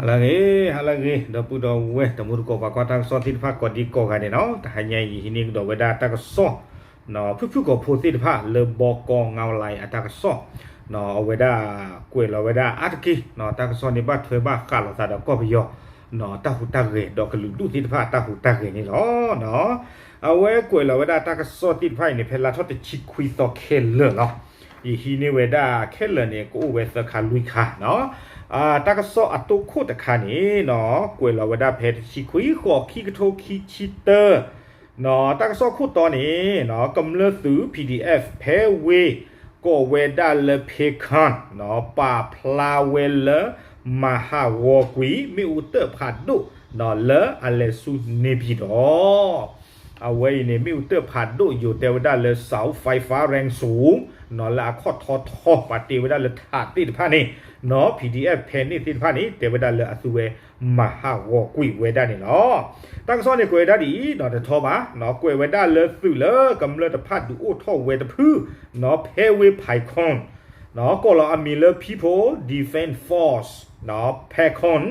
ဟါလၢအဂ့ၤ ဟါလၢအဂ့ၤ ဒီပုၢ်ဒီဝဲၢ် တံၤသကိးပှၤကွၢ်တၢ်ကစီၣ်သ့ၣ်တဖၣ် ကိးဒံကိးဂၤန့ၣ်လီၤ. တဟါညါအံၤ ယဟံးန့ၢ်ကဒီးဝဲဒၣ်တၢ်ကစီၣ် ဖုၣ်ဖုၣ်ကိာ်ဖိသ့ၣ်တဖၣ် လၢဘီကီၢ်ငါဝ်လၢအတၢ်ကစီၣ် အဝဲဒၣ်ကွဲးလီၤဝဲဒၣ်အါတက့ၢ် တၢ်ကစီၣ်န့ၣ် ဘၣ်ထွဲဘၣ်ဃးလိာ်သးဒီးကီၢ်ပယီၤ တၢ်ဟူးတၢ်ဂဲၤ ဒီးကလုာ်ဒူၣ်သ့ၣ်တဖၣ်တၢ်ဟူးတၢ်ဂဲၤန့ၣ်လီၤ. အဝဲကွဲးလီၤဝဲဒၣ်တၢ်ကစီၣ်သ့ၣ်တဖၣ်အံၤန့ၣ် ဖဲလါထီၣ်တဆံခွံသီခဲလၢာ်လီၤ. ယဟံးန့ၢ်ဝဲဒၣ်ခဲလၢာ်န့ၣ် ကအိၣ်ဝဲသၢခါလွံၢ်ခါ တၢ်ကစီၣ်အတိခိၣ်တခါန့ၣ် ကွဲးလီၤဝဲဒၣ်ဖဲတဆံခွံ ဃိး ခံကထိခံဆံတၢ တၢ်ကစီၣ်ခိၣ်တီန့ၣ် ကမျၢၢ်သုး P D F ဖဲဝ့ၢ် ကိးဝဲဒၣ်လၢ Pei Kang ပာ်ဖျါဝဲလၢ မၤဟးဂီၤကွံာ် မ့ၣ်အူတၢၣ်ဖးဒိၣ် လၢအလဲၤဆူန့ၣ်ပၠံၤဒီး အဝဲအံၤန့ၣ် မ့ၣ်အူတၢၣ်ဖးဒိၣ် ယိၤတဲဝဲဒၣ်လၢ เสาไฟฟ้าแรงสูง လၢအခီၣ်ထီထီ ပှၤတ့ဝဲဒၣ်လၢထးသ့ၣ်တဖၣ်န့ၣ် P D F ဖဲန့ၣ်သ့ၣ်တဖၣ်န့ၣ် တဲဝဲဒၣ်လၢအသုဝဲ မၤဟးဂီၤကွံာ်ဝဲဒၣ်န့ၣ်လီၤ. တၢ်ကစီၣ်န့ၣ်ကွဲးဝဲဒၣ်ဒ်အံၤ တထီဘၣ် ကွဲးဝဲဒၣ်လၢသုးလၢကမျၢၢ်တဖၣ်ဒုးအိၣ်ထီၣ်ဝဲတဖု ဖဲဝ့ၢ် Pei Kang ကိးလီၤအမံၤလၢ People Defense Force Pei Kang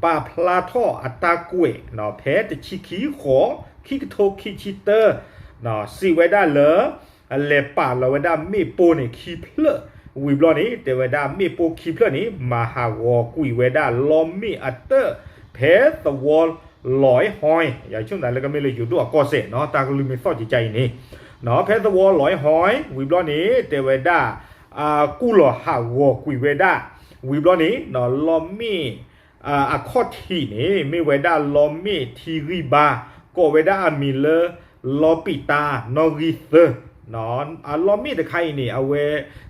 ပာ်ဖျါထီၣ်အတၢ်ကွဲး ဖဲတဆံခံ ဃိး ခံကထိခံဆံတၢ စံးဝဲဒၣ်လၢ လဲၤပာ်လီၤဝဲဒၣ်မ့ၣ်ပိၢ်န့ၣ်ခံဖျၢၣ် ဝံၤဘျီန့ၣ် တဲဝဲဒၣ်မ့ၣ်ပိၢ်ခံဖျၢၣ်န့ၣ် မၤဟးဂီၤကွံာ်ဝဲဒၣ်လီမ့ၣ်အတၢၣ် ဖဲသဝီလီဟီ ယဆိကမိၣ်လၢကမ့ၢ်လၢယိၤဒိၣ်အကီၢ်စဲၣ် တၢ်ကလုၢ်မ့ၢ်သီၣ်ကကါအံၤန့ၣ် ဖဲသဝီလီဟီ ဝံၤဘျီန့ၣ် တဲဝဲဒၣ် ကူၣ်လီၤဟးဂီၤကွံာ်ဝဲဒၣ် ဝံၤဘျီန့ၣ် လီမ့ၣ် အခီၣ်ထံးန့ၣ် မ့ၢ်ဝဲဒၣ်လီမ့ၣ်ထံဂံၢ်ဘါ ကိးဝဲဒၣ်အမံၤလၢ လီပံာ်တၢ်နီၣ်ဂံၢ်သၢ အလီမ့ၣ်တခါအံၤန့ၣ် အဝဲ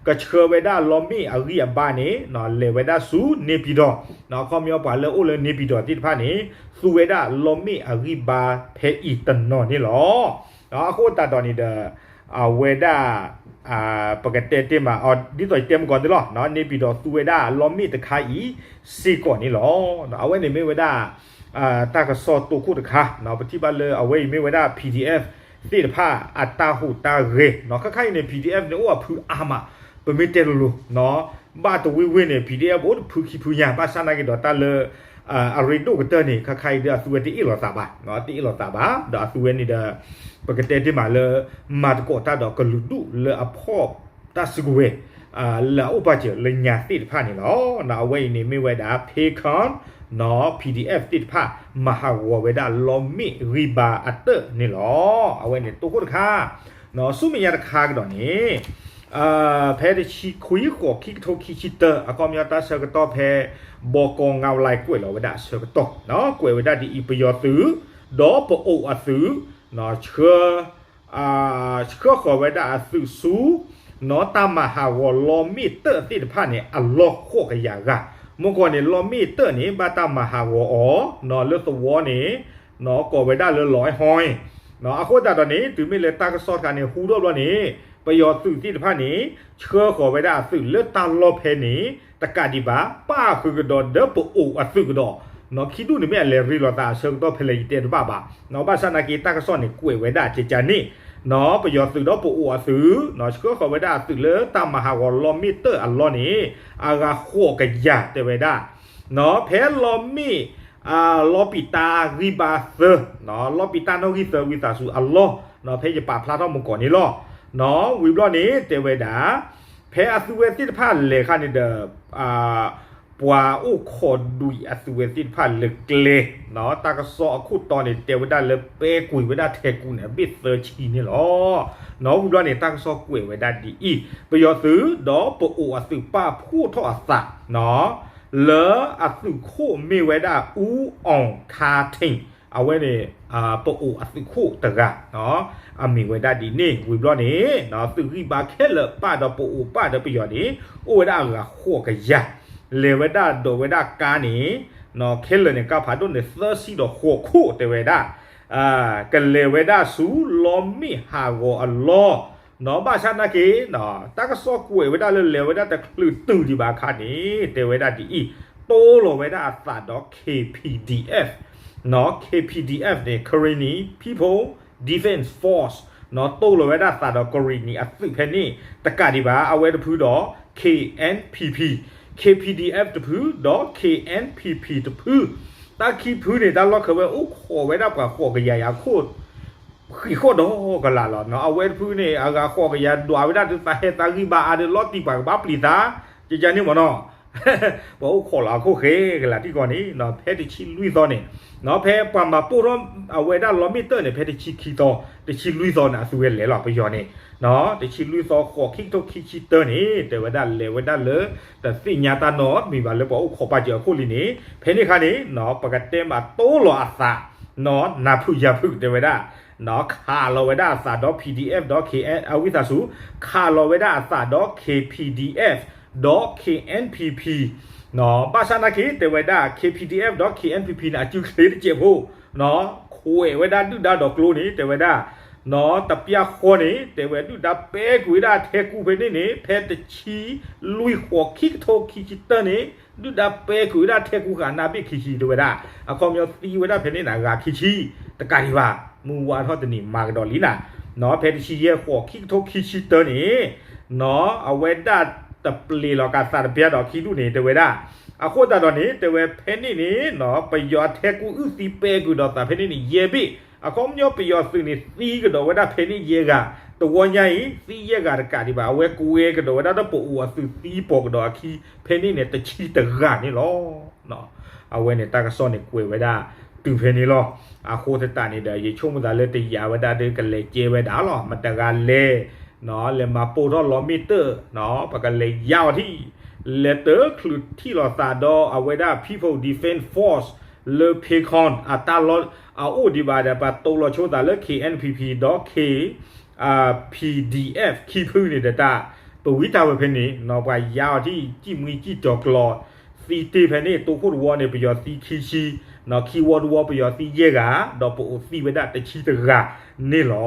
ကဆှၢဝဲဒၣ်လီမ့ၣ်အဂံၢ်အဘါန့ၣ် လဲၤဝဲဒၣ်ဆူန့ၣ်ပၠံၤဒီး အခီပညီပှၤလၢအိၣ်လၢန့ၣ်ပၠံၤဒီးသ့ၣ်တဖၣ်န့ၣ် သူဝဲဒၣ်လီမ့ၣ်အဂံၢ်ဘါဖဲအံၤတနီၤန့ၣ်လီၤ. အဃိသတးဒီးန့ၣ်ဒီး အဝဲဒၣ် ပကတဲတ့ၢ်မး ဒ်သိးယတဲမုၢ်ကီၢ်သ့ၣ်လီၤ န့ၣ်ပၠံၤဒီးသူဝဲဒၣ်လီမ့ၣ်တခါအံၤစ့ၢ်ကီးန့ၣ်လီၤ. အဝဲန့ၣ်မ့ၢ်ဝဲဒၣ် တၢ်ကစီၣ်တိခိၣ်တခါ ပထံၣ်ဘၣ်လၢအဝဲအံၤမ့ၢ်ဝဲဒၣ် P D F သ့ၣ်တဖၣ်အတၢ်ဟူးတၢ်ဂဲၤ ခါခါအံၤန့ၣ် P D F န့ၣ်အိၣ်အဖုအါမး ပမ့ၢ်တဲလိၤလိၤ ဘၣ်တဝ့ၢ်ဝ့ၢ်န့ၣ် P D F အိၣ်တဖုခံဖုညါ ဘၣ်ဆၣ်နာ်က့ၤဒီးတၢ်လၢ အရ့ဒိၣ်ကတၢၢ်န့ၣ် ခါခါအံၤဒီးအသုဝဲတအ့ၣ်လိာ်သးဘၣ် တအ့ၣ်လိာ်သးဘၣ် ဒီးအသုဝဲန့ၣ်ဒီး ပကတဲတ့ၢ်မးလၢ မၤသကိးတၢ်ဒီးကလုာ်ဒူၣ်လၢအဖီၣ်တၢ်စုကဝဲၤ လၢအအိၣ်ပာ်စၢၤလၢညါသ့ၣ်တဖၣ်န့ၣ်လီၤ. အဝဲအံၤန့ၣ်မ့ၢ်ဝဲဒၣ် Pei Kang နီၣ် P D F သ့ၣ်တဖၣ် မၤဟးဂီၤဝဲဒၣ်လီမ့ၣ်ဂံၢ်ဘါအတၢၣ်န့ၣ်လီၤ. အဝဲန့ၣ်တိခိၣ်တခါ ဆူမဲာ်ညါတခါကဒီးန့ၣ် ဖဲတဆံခွံ ဃိး ခံကထိခံဆံတၢ အခီပညီတၢ်ဆၢကတီၢ်ဖဲ ဘီကီၢ်ငါဝ်လၢ်ကွဲးလီၤဝဲဒၣ်အဆၢကတီၢ် ကွဲးဝဲဒၣ်ဒ်အံၤ ပယီၤသုး ဒီးပအိၣ်အသုး ဆှၢ ဆှၢဃီၤဝဲဒၣ်အသုးဆူ နီၢ်တၢ်မၤဟးဂီၤလီမ့ၣ်တၢၣ်သ့ၣ်တဖၣ်န့ၣ် အလီၢ်ဃိးကယၤဂၤ မုၢ်ကီၢ်န့ၣ် လီမ့ၣ်တၢၣ်န့ၣ် ဘၣ်တၢ်မၤဟးဂီၤအီၤ နီၢ်လၢသဝီန့ၣ် နီၢ်ကိးဝဲဒၣ်လၢလီၤဟီ အဃိသတးဒီးန့ၣ် တုၤမ့ၢ်လၢတၢ်ကစီၣ်တခါန့ၣ် ဟူထီၣ်ဘျီန့ၣ် ပယီၤသုးသ့ၣ်တဖၣ်န့ၣ် ဆှၢဃီၤဝဲဒၣ်အသုးလၢတၢ်လီၢ်ဖဲန့ၣ် တကးဒံးဘၣ် ပၣ်ဃုာ်ကဒီးဒီးပအိၣ်အသုးကဒီး နီၢ်ခံဒူၣ်န့ၣ်မ့ၢ်အလဲၤရ့လိာ်သးအဆၢကတီၢ်ဖဲလဲၣ်ယတဲတဘၣ်ဘၣ် နီၢ်ဘၣ်ဆၣ်နာ်က့ၤတၢ်ကစီၣ်န့ၣ်ကွဲးဝဲဒၣ်ကကန့ၣ် နီၢ်ပယီၤသုးဒီးပအိၣ်အသုး နီၢ်ဆှၢဃီၤဝဲဒၣ်အသုးလၢတၢ်မၤဟးဂီၤလီမ့ၣ်တၢၣ်အလီၢ်န့ၣ် အဂၤဃိးကယၤတဲဝဲဒၣ် နီၢ်ဖဲလီမ့ၣ် လီပံာ်တၢ်ဂံၢ်ဘါသၢ လီပံာ်တၢ်နီၣ်ဂံၢ်သၢဝံသးစူၤအလီၢ် နီၢ်ဖဲယပာ်ဖျါထီၣ်မုၢ်ကီၢ်န့ၣ်လီၤ. နီၢ်ဝံၤဘျီန့ၣ်တဲဝဲဒၣ် ဖဲအသုဝဲသ့ၣ်တဖၣ်လဲၤခါန့ၣ်ဒီး ပှၤအိၣ်ခိးဒုးအသုဝဲသ့ၣ်တဖၣ်လၢကျဲ နီၢ်တၢ်ကစီၣ်အခိၣ်တီန့ၣ် တဲဝဲဒၣ်လၢပဲကွံာ်ဝဲဒၣ်ထဲကူးန့ၣ် အဘ့ၣ်သၢဆံန့ၣ်လီၤ. နီၢ်ဝံၤဘျီန့ၣ် တၢ်ကစီၣ်ကွဲးဝဲဒၣ်ဒ်အံၤ ပယီၤသုးဒီးပအိၣ်အသုးပာ်ဖှိၣ်ထီၣ်အသး နီၢ်လၢအသုးခိၣ်မ့ၢ်ဝဲဒၣ် အူအီၣ်ခါထ့ၣ် အဝဲန့ၣ် ပအိၣ်အသုးခိၣ်တဂၤ အမ့ၢ်ဝဲဒၣ်ဒ်န့ၣ် ဝံၤဘျီန့ၣ် သုးဂံၢ်ဘါခဲလၢာ်ပၣ်ဒီးပအိၣ်ပၣ်ဒီးပယီၤန့ၣ် အိၣ်ဝဲဒၣ်အဂၤဃိးကယၤ လဲၤဝဲဒၣ်ဒိးဝဲဒၣ်ကါန့ၣ် ခဲလၢာ်န့ၣ် ကါဖးဒိၣ်န့ၣ် သၢဆံဒီးဃိးခိၣ်တဲဝဲဒၣ် ကလဲၤဝဲဒၣ်ဆူလီမ့ၣ်ဟးဂီၤအလီၢ် နီၢ်ဘၣ်ဆၣ်နာ်က့ၤ တၢ်ကစီၣ်ကွဲးဝဲဒၣ်လၢလဲၤဝဲဒၣ်တချုးတုၤဒံးဘၣ်အခါန့ၣ် တဲဝဲဒၣ်ဒ်အံၤ တိလိာ်ဝဲဒၣ်အသးဒီး K P D F နီၢ် K P D F န့ၣ် Karenni People Defense Force နီၢ်တိလိာ်ဝဲဒၣ်အသးဒီး ကရံၣ်နံၣ်အသုးဖဲန့ၣ် တကးဒံးဘၣ် အဝဲတဖုဒီး K N P P K N P P K P D F တဖု ဒီး K N P P တဖု, တၢ်ခံဖုန့ၣ် တၢ်လီၢ်ခၢဝဲအိၣ်ခိးဝဲဒၣ်ပှၤဃိးကယၤယၤခိၣ် ဃံးဃိးဒီးကလးလီၤ. အဝဲတဖုန့ၣ် အဂၤဃိးကယၤဒွးဝဲဒၣ်ဒုးသးဟဲသးဂံၢ်ဘါအါဒုးလီၤတံၢ်ပှၤကဘၣ်ပျံၤသး ကကန့ၣ်မ့ၢ်နီၤ ပှၤအိၣ်ခိးလီၤအခိၣ်ဃဲကလးထံကီၢ်န့ၣ် ဖဲတဆံလွံၢ်သီန့ၣ် ဖဲပှၤမၤပိၢ်ထီၣ်အဝဲဒၣ်လီမ့ၣ်တၢၢ်န့ၣ် ဖဲတဆံခံသီ တဆံလွံၢ်သီန့ၣ် အသုဝဲလဲၤလီၤပယီၤန့ၣ် တဆံလွံၢ်သီဃိးခံကထိခံဆံတၢန့ၣ် တဲဝဲဒၣ်လဲၤဝဲဒၣ်လၢ တသ့ၣ်ညါတၢ်နီတမံၤဘၣ်လၢပှၤအိၣ်ခိးပာ်စၢၤအခိၣ်လံန့ၣ် ဖဲန့ၣ်အခါန့ၣ် ပကတဲမးတိၢ်လီၤအသး နၢ်ဖုးယၢ်ဖုးတဲဝဲဒၣ် ခးလီၤဝဲဒၣ်အသးဒီး P D F ဒီး K N အဝံသးစူၤ ခးလီၤဝဲဒၣ်အသးဒီး K P D F ဒီး K N P P ဘၣ်ဆၣ်နာ်က့ တဲဝဲဒၣ် K P D F ဒီး K N P P န့ၣ် အစုချ့တစဲးဖိ ခွဲးဝဲဒၣ်ဒုၣ်ဒါဒီးကျိန့ၣ် တဲဝဲဒၣ် တပျၢ်ဃီန့ၣ် တဲဝဲဒုၣ်ဒါပဲကွံာ်ဝဲဒၣ်ထဲကူဖဲန့ၣ်န့ၣ် ဖဲတဆံလွံၢ်ဃိးခံကထိခံဆံတၢန့ၣ် ဒုၣ်ဒါပဲကွံာ်ဝဲဒၣ်ထဲကူဃာ်နါဘ့ၣ်ခံဆံတဲဝဲဒၣ် အခီပညီသံဝဲဒၣ်ဖဲန့ၣ်န့ၣ် အဂၤခံဆံ တကးဒံးဘၣ် မုၢ်ဝါထီၣ်တနံၤမၤကဒီးလံနၤ ဖဲတဆံယဲၢ်ဃိးခံကထိခံဆံတၢန့ၣ် အဝဲဒၣ်တပျ့ၤလီၤကးသးတပျၢ်ဒီးခံဒူၣ်န့ၣ် တဲဝဲဒၣ် အဃိသတးဒီးန့ၣ် တဲဝဲဖဲန့ၣ်န့ၣ် ပယီၤအထဲကူအုၣ်သံပဲကွံာ်ဒီးသးဖဲန့ၣ်န့ၣ် ယဲၢ်ဘ့ၣ် အခီပညီပယီၤသုးန့ၣ်သံကဒီးဝဲဒၣ်ဖဲန့ၣ်ယဲၢ်ဂၤ တဝီညါအံၤ သံယဲၢ်ဂၤတကးဒံးဘၣ် အဝဲကွဲကဒီးဝဲဒၣ်ဒီးပအိၣ်အသုးသံပိာ်ကဒီးအခံ ဖဲန့ၣ်န့ၣ် တဆံတဂၤန့ၣ်လီၤ. အဝဲန့ၣ်တၢ်ကစီၣ်န့ၣ်ကွဲးဝဲဒၣ်တုၤဖဲန့ၣ်လီၤ. အဃိသတးန့ၣ်ဒီး ယဆိကမိၣ်သးလၢတယာ်ဝဲဒၣ်ဒီးကလဲၤကဲဝဲဒၣ်လီၤ. မတဂၤလဲၤ လဲၤမၤပိၢ်ထီၣ်လီမ့ၣ်တၢၢ် ပကလဲၤယါအီၤထံၣ် လဲၤတချုးထံၣ်လိာ်သးဒီးအဝဲဒၣ် People Defense Force လၢ Paycon အတၢ်လီၢ်အအိၣ်ဒံးဘၣ်ဒီး ပှၤတိၢ်လီၤဆိသးလၢ K N P P ဒီး K P D F ခံဖုန့ၣ်ဒီးတၢ် ပဝံတၢ်ဝဲဖဲန့ၣ် ပှၤယါအီၤထံၣ်ကံၣ်မှံကံၣ်ကၠီၤကျီၤ သံတ့ၢ်ဖဲန့ၣ် တိခိၣ်တဝီန့ၣ် ပယီၤသံခံဆံ ခံဝီတဝီပယီၤသံယဲၢ်ဂၤ ဒီးပအိၣ်သံဝဲဒၣ်တဆံတဂၤန့ၣ်လီ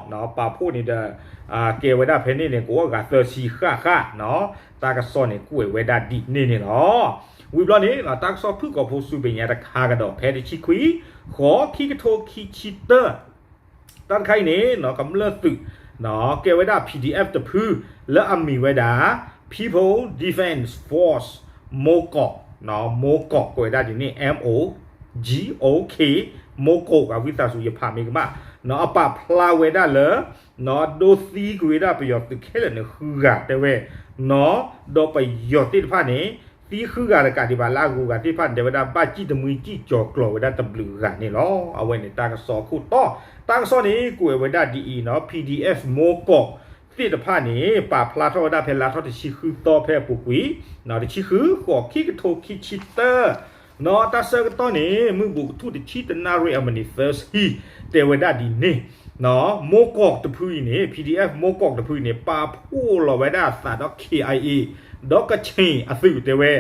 ၤ. ပာ်ဖှိၣ်န့ၣ်ဒီး ကဲဝဲဒၣ်ဖဲန့ၣ်န့ၣ် ကအိၣ်ဂၤသၢဆံဃၣ်ဃၣ် တၢ်ကစီၣ်န့ၣ်ကွဲးဝဲဒၣ်ဒ်န့ၣ်န့ၣ်လီၤ. ဝံၤဘျီန့ၣ် တၢ်ကစီၣ်ဖုၣ်ကိာ်ဖိစူၢ်ဘ့ၣ်ညါတခါကဒီး ဖဲတဆံခွံ ဃိးခံကထိခံဆံတၢ တၢ်တခါအံၤန့ၣ် ကမျၢၢ်သုး ကဲဝဲဒၣ် P D F တဖု လၢအမံၤဝဲဒၣ် People Defense Force မိၢ်ကီး မိၢ်ကီး ကွဲးဝဲဒၣ်ဒ်န့ၣ် M O G O K မိၢ်ကီး အဝံသးစူၤယဖးမ့ၢ်ကမၣ် အပာ်ဖျါဝဲဒၣ်လၢ ဒိသံကွံာ်ဝဲဒၣ်ပယီၤသုးခဲလၢာ်န့ၣ်ဃုဂၤတဲဝဲ ဒီးပယီၤသ့ၣ်တဖၣ်န့ၣ် သံဃုဂၤတကးဒံးဘၣ်လၢအဂုၤအဂၤသ့ၣ်တဖၣ်န့ၣ် တဲဝဲဒၣ်ဘၣ်စံၣ်တမှံစံၣ်ကၠီၤကျီၤဝဲဒၣ်တဘျုးဂၤန့ၣ်လီၤ. အဝဲန့ၣ်တၢ်ကစီၣ်အခိၣ်တီ တၢ်ကစီၣ်န့ၣ်ကွဲးဝဲဒၣ်ဒ်အံၤနီၤ P D F မိၢ်ကီးသ့ၣ်တဖၣ်န့ၣ် ပာ်ဖျါထီၣ်ဝဲဒၣ်ဖဲလါထီၣ်တဆံဃုသီဖဲအပူၤကွံာ် တဆံဃု ဃိးခံကထိခံဆံတၢ နီၤ တၢ်ဆၢကတီၢ်န့ၣ် မုၢ်ဘူးကထူၣ်တဆံတနၣ်ရံၣ်အမံးနံးသၢဆံ တဲဝဲဒၣ်ဒ်န့ၣ် မိၢ်ကီးတဖုအံၤန့ၣ် P D F မိၢ်ကီးတဖုအံၤန့ၣ် ပာ်ဖှိၣ်လီၤဝဲဒၣ်အသးဒီး K I A ဒီးကခ့ၣ်အသုးတဲဝဲ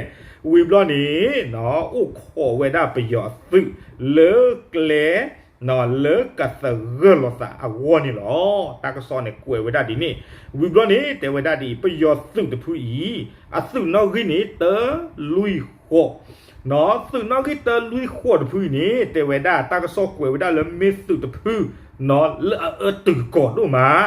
ဝံၤဘျီန့ၣ် အိၣ်ခိးဝဲဒၣ်ပယီၤအသုးလၢကျဲ လၢကသဂၢၢ်လိာ်သးအဂီၢ်န့ၣ်လီၤ. တၢ်ကစီၣ်န့ၣ်ကွဲးဝဲဒၣ်ဒ်န့ၣ် ဝံၤဘျီန့ၣ် တဲဝဲဒၣ်ဒ်အံၤ ပယီၤသုးတဖုအံၤ အသုးနီၣ်ဂံၢ်န့ၣ် တၢလွံၢ်ဃိး နီၤ သုးနီၣ်ဂံၢ်တၢလွံၢ်ဃိးတဖုအံၤန့ၣ် တဲဝဲဒၣ်တၢ်ကစီၣ်ကွဲးဝဲဒၣ်လၢမ့ၢ်သုးတဖု နီၤ လၢအအၢတုၤကီၢ်ဒိၣ်မး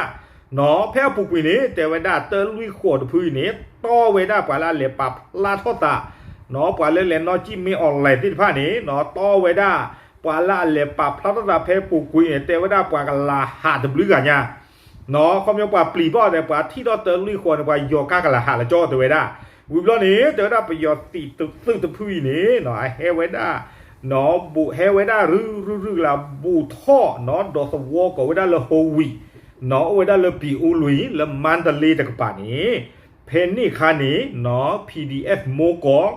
နီၤ ဖဲအပူၤကွံာ်န့ၣ် တဲဝဲဒၣ်တၢလွံၢ်ဃိးတဖုအံၤန့ၣ် တီဝဲဒၣ်ပှၤလၢအလဲၤပာ်ဖျါထီၣ်သး နီၤ ပှၤလၢလဲၤနီၢ်ကံၣ်မ့ၢ် online သ့ၣ်တဖၣ်န့ၣ် နီၤ တီဝဲဒၣ် ပှၤလၢအလဲၤပာ်ဖျါထီၣ်သးဖဲအပူၤကွံာ်န့ၣ် တဲဝဲဒၣ်ပှၤကလၤဟးတဘျုးဂၤညါ နီၤ ခီပညီပှၤပျံၤဘၣ်ဒီး ပှၤထံၣ်ထီၣ်တၢလွံၢ်ဃိးန့ၣ် ပှၤယီၤကါကလၤဟးလၢကၠီတဲဝဲဒၣ် ဝံၤဘျီန့ၣ် တဲဝဲဒၣ်ပယီၤသုးတဖုအံၤန့ၣ် နီၤ အဟဲဝဲဒၣ် နီၤ ဘူးဟဲဝဲဒၣ်ရုၢ်ရုၢ်ရုၢ်ကလၤ ဘူးထီၣ် နီၤ ဒီးသဝီကိးဝဲဒၣ်လၢ ဟိဝံၤ နီၤ အိၣ်ဝဲဒၣ်လၢပံၤအူလွံၢ် လၢမါတလ့တကပၤန့ၣ် ဖဲန့ၣ်အခါန့ၣ် နီၤ P D F မိၢ်ကီး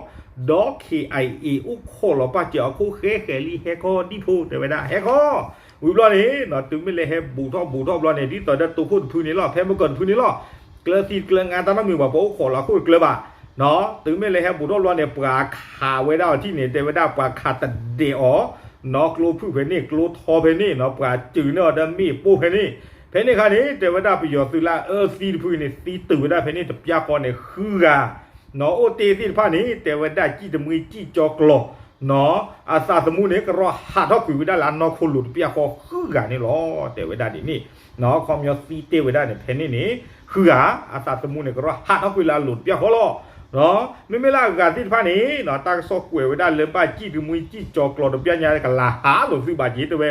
ဒီး K I A အိၣ်ခိးလီၤပာ်စၢၤအခိၣ်ဃဲဃဲလံဟဲခီဒံၣ်ဖိတဲဝဲဒၣ် ဟဲခီ ဝံၤဘျီန့ၣ် နီၤ တုၤမ့ၢ်လၢဟဲဘူးထီၣ်ဘူးထီၣ်ဘျီန့ၣ် ဒ်သိးဒီးတိခိၣ်တဖုန့ၣ်လီၤ ဖဲမုၢ်ကီးတဖုန့ၣ်လီၤ ကျၢၤသံတကျၢၤငါတၢ်နီတမံၤဘၣ် ပှၤအိၣ်ခိးလီၤအခိၣ်တကျၢၤဘၣ် နီၤ တုၤမ့ၢ်လၢဟဲဘူးထီၣ်ဘျီန့ၣ် ပှၤခးဝဲဒၣ်အီၤထံၣ်န့ၣ် တဲဝဲဒၣ်ပှၤခးတဒဲးအီၤ နီၤ ကျိဖုၣ်ဖဲန့ၣ် ကျိထီဖဲန့ၣ် နီၤ ပှၤစၢၤန့ၢ်အီၤဒီးမ့ၣ်ပိၢ်ဖဲန့ၣ် ဖဲန့ၣ်အခါန့ၣ် တဲဝဲဒၣ်ပယီၤသုးလၢအအၢသံတဖုန့ၣ် သံတုၤဝဲဒၣ်ဖဲန့ၣ်တပျၢ်ဃီန့ၣ် ဃုဂၤ နီၤ အိၣ်တ့ၢ်သ့ၣ်တဖၣ်န့ၣ် တဲဝဲဒၣ်စံၣ်တမှံစံၣ်ကၠီကျီၤ နီၤ အသးသမူန့ၣ် ကရီဟးထီၣ်ကွံာ်ဝဲဒၣ်လၢအနီၢ်ခိလိၤတပျၢ်ဃီဃုဂၤန့ၣ်လီၤ တဲဝဲဒၣ်ဒ်န့ၣ် နီၤ ခီပညီသံတ့ၢ်ဝဲဒၣ်န့ၣ် ဖဲန့ၣ်န့ၣ် ဃုဂၤ အသးသမူန့ၣ် ကရီဟးထီၣ်ကွံာ်လၢအလိၤတပျၢ်ဃီလီၤ မ့မ့ၢ်လၢအဂၤသ့ၣ်တဖၣ်န့ၣ် တၢ်ကစီၣ်ကွဲးဝဲဒၣ်လၢဘၣ်စံၣ်တမှံစံၣ်ကၠီၤကျီၤတဘျီညါ ကလၤဟးလိာ်သုဘၣ်က့ၤတဲဝဲ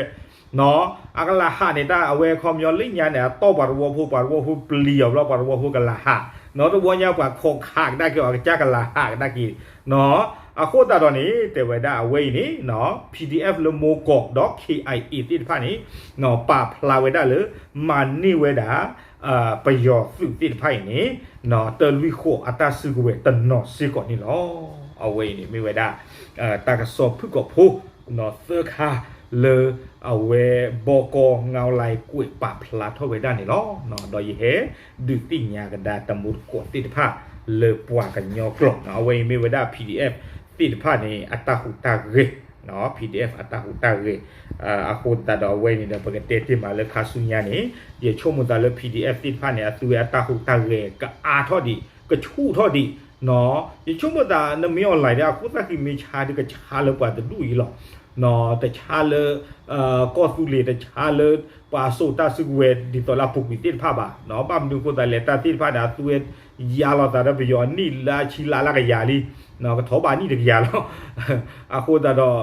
အကလၤဟးန့ၣ် တၢ်အဝဲခီပညီလၢညါန့ၣ် အတီၢ်ပှၤသဝီဖိ ပှၤသဝီဖိပျံၤအီၤဘျီ ပှၤသဝီဖိကလၤဟး တဘျီညါပှၤခိးခးကဒါက့ၤအီၤ ကစၢ်ကလၤဟးကဒါက့ၤ အဃိသတးဒီးန့ၣ် တဲဝဲဒၣ်အဝဲအံၤန့ၣ် PDF လၢမိၢ်ကီၢ်ဒီး KIA သ့ၣ်တဖၣ်န့ၣ် ပာ်ဖျါဝဲဒၣ်လၢ မၤန့ၢ်ဝဲဒၣ် ပယီၤသုးသ့ၣ်တဖၣ်အံၤန့ၣ် တၢလွံၢ်ဃိးအတၢ်စုကဝဲၤတနီၤစ့ၢ်ကီးန့ၣ်လီၤ. အဝဲအံၤန့ၣ်မ့ၢ်ဝဲဒၣ် တၢ်ကစီၣ်ဖုၣ်ကိာ်ဖိ သၢခါလၢ အဝဲဘီကီငါလၤ ကွဲးပာ်ဖျါထီၣ်ဝဲဒၣ်န့ၣ်လီၤ. ဒီးယဟဲဒုးသ့ၣ်ညါကဒါတမူတကိးသ့ၣ်တဖၣ်လၢပှၤကညီကျိာ် အဝဲအံၤမ့ၢ်ဝဲဒၣ် PDF သ့ၣ်တဖၣ်န့ၣ် အတၢ်ဟူးတၢ်ဂဲၤ PDF အတၢ်ဟူးတၢ်ဂဲၤ အဃိသတးဒီးအဝဲန့ၣ်ဒီး ပကတဲတ့ၢ်မးလၢခါဆူညါန့ၣ် ယဆိကမိၣ်သးလၢ PDF သ့ၣ်တဖၣ်န့ၣ် အသုဝဲအတၢ်ဟူးတၢ်ဂဲၤ ကအါထီၣ်ဒံး ကဆူၣ်ထီၣ်ဒံး ယဆိကမိၣ်သး နမ့ၢ် online ဒီး အဃိသတးဃံမ့ၢ်ဆါဒီး ကဆါလၢပှၤတဒူၣ်အံၤလီၤ. တဆါလၢ ကီၢ်သူလ့ၤ တဆါလၢ ပှၤစိာ်တၢ်စုကဝဲၤ ဒ်သိးလၢအပူၤကွံာ်သ့ၣ်တဖၣ်ဘၣ်. ဘၣ်မနုၤအဃိသတးလဲၣ် တၢ်သ့ၣ်တဖၣ်န့ၣ် အသုဝဲယါလီၤသးဒီးပယီၤအနံၣ်လၢအဆံလါလၢကယၤလံ ကထီၣ်ဘးနံၣ်တကယၤလီၤ. အဃိသတးဒီး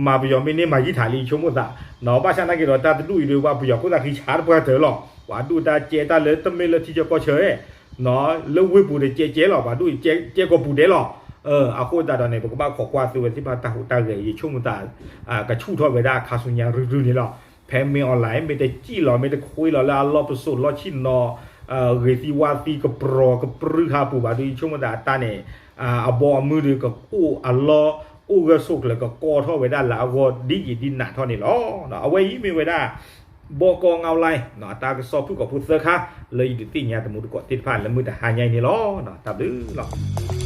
မၤပယီၤမ့ၢ်န့ၢ်မၤယံာ်ထးလံ ဆိကမိၣ်သး ဘၣ်ဆၣ်နာ်က့ဒီး တၢ်တဒူၣ်အံၤဒီး ပှၤပယီၤခိၣ်သးဃံဆါတပှၢ်တၢၢ်လီၤ. ပှၤဒူၣ်တၢ်ကဲတၢ်လၢတမ့ၢ်လၢထံဆၢကီၢ်ဆၢ လၢဝ့ၢ်ပူၤဒီးကဲကဲလီၤ ပှၤဒူၣ်ကဲကဲကီၢ်ပူၤဒဲးလီၤ. အဃိသတးဒီးန့ၣ် ပကဘၣ်ခိးကွၢ်သုဝဲသ့ၣ်တဖၣ်တၢ်ဟူးတၢ်ဂဲၤ ယဆိကမိၣ်သး ကဆူၣ်ထီၣ်ဝဲဒၣ်ခါဆူညါရုၢ်ရုၢ်န့ၣ်လီၤ. ဖဲမ့ၢ် online မ့ၢ်တစံၣ်လီၤမ့ၢ်တခွ့လီၤလၢအလီၢ်ပစိာ်လီၢ်ဆ့ၣ်နီၤ ဂ့ၤသံဝါသံကပြီၤကပြုၢ်ဟးပူၤဘၣ်ဒီး ယဆိကမိၣ်သးအတၢ်န့ၣ် အဘီအမုၢ်ဒီးကအိၣ်အလီၢ် အိၣ်ဂၢၢ်ဆိးကျၢၤကကီထီၣ်ဝဲဒၣ်လၢအဂီၢ်ဒ်ယံာ်ဒ်နးထီၣ်န့ၣ်လီၤ. အဝဲအံၤမ့ၢ်ဝဲဒၣ် ဘီကီငါလၤ အတၢ်ကစီၣ်ဖုၣ်ကိာ်ဖိသၢခါ လၢယဒုးသ့ၣ်ညါတမူတကိးသ့ၣ်တဖၣ်လၢမုၢ်တဟါညါအံၤန့ၣ်လီၤ. တၢ်ဘျုးလီၤ.